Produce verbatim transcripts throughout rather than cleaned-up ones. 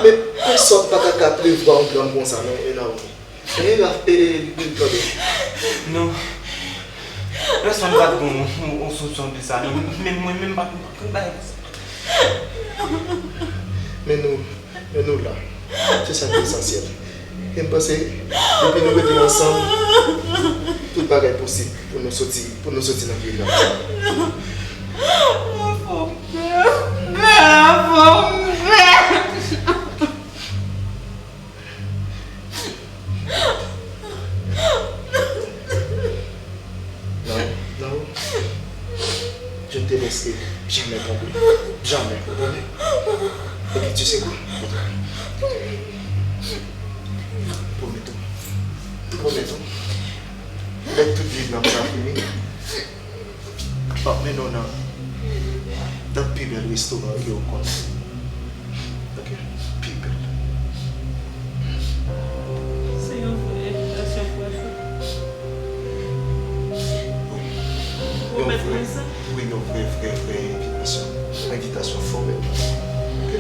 Men pèsòn pa ta ka prevwa yon dram konsa, non, e Naomi. E, e, e, e, tande. Non. Pèsòn pa t gen yon, yon, yon soupsyon de sa, non. Menm mwen, menm pa t konn bagay konsa. Men nou, men nou la. Se sa ki esansyèl. E m panse, depi nou rete ansanm, tout bagay posib pou nou soti, pou nou soti nan vye dram sa. Fò m fè, fò m fè. Non, non. Je ne te laisserai jamais tomber. Jamais. Ou konprann? Et puis, tu sais quoi? Pwomèt ou. Pwomèt ou. Lè tout vye dram sa fini, m ap mennen w nan, nan pi bèl restoran ke w konn. Ok? Pi bèl. Se yon vrè envitasyon pou w fè. Wi. Yon vrè, wi, yon vrè, vrè, vrè envitasyon. Envitasyon fòmèl. Ok?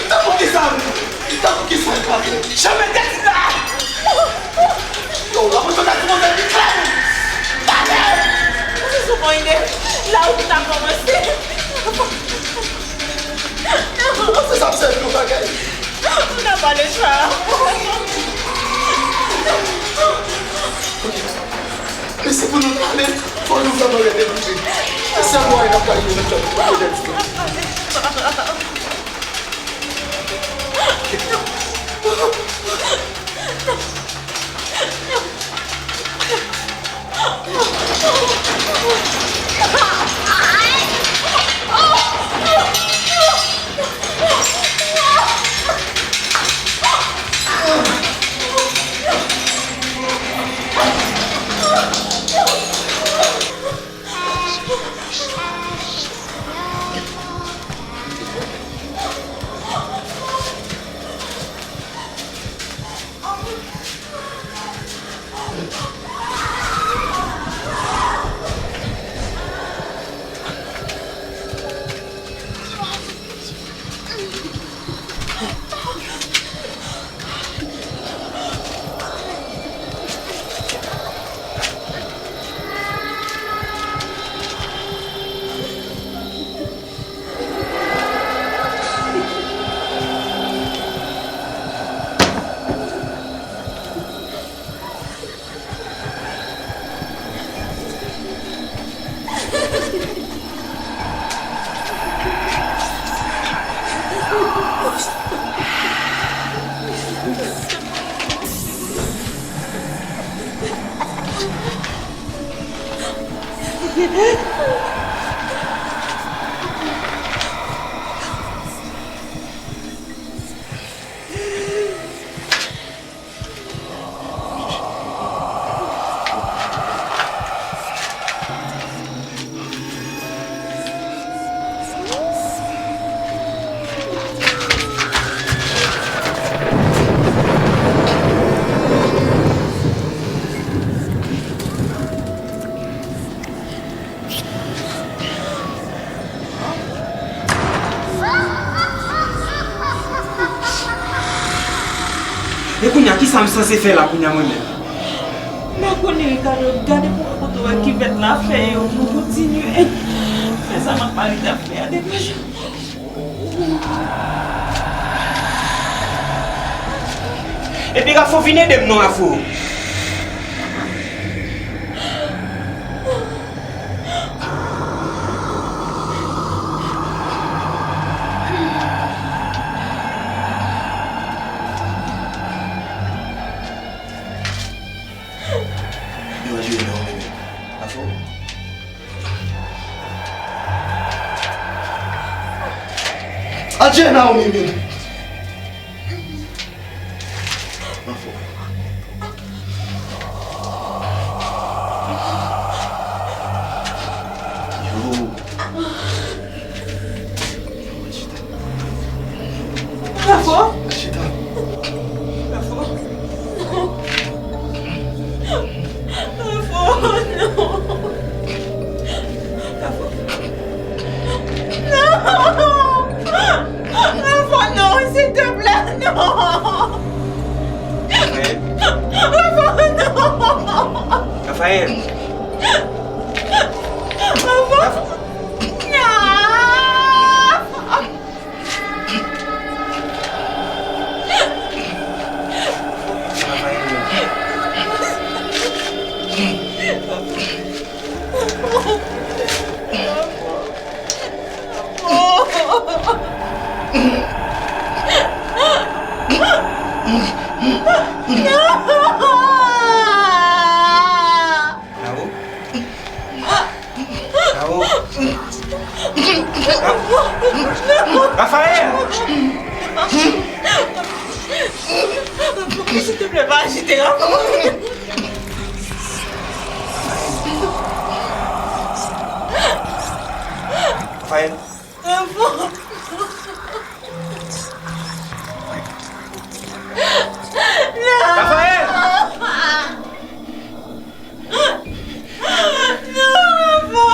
Tankou kisa, tankou kisa l pase? Janm te di sa! Yo, w ap rekonèt yon bagay ki klè. Pale! Ou se sou mwen ide. La ou ta kòmanse. Ou panse sa ap sèvi yon bagay? Ou nan pale sa. Ok. Men si pou nou pale, fò nou fè bagay de prive. Se sèl mwayen n ap ka rive nan kè nou. E kounye a, kisa m sanse fè la kounye a mwen menm? M pa konnen, Ricardo, gade pou kote w wè kivèt la fè yo, nou kontinye fè sa m ak mari t ap fè a, degaje. Epi Rafo vin ede m non, Rafo. Yo jwe non, bebe. Rafo. Adje Naomi menm. Anfò. Yo. Anfò. Chita. Anfò. Anfò, non. Anfò. Non! Rafa, non, silteplè, non! Rafael. Rafa, non! Rafael. Rafa. Rafa. Non! Rafael. Bravo. Bravo. Ra-, Rafael! Silteplè, pa ajite, Rafa. Rafael. Rafa. Non! Rafael! Non, Rafa!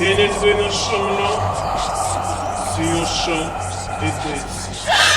Ken antre nan chanm lan, se yon chanm entèdi.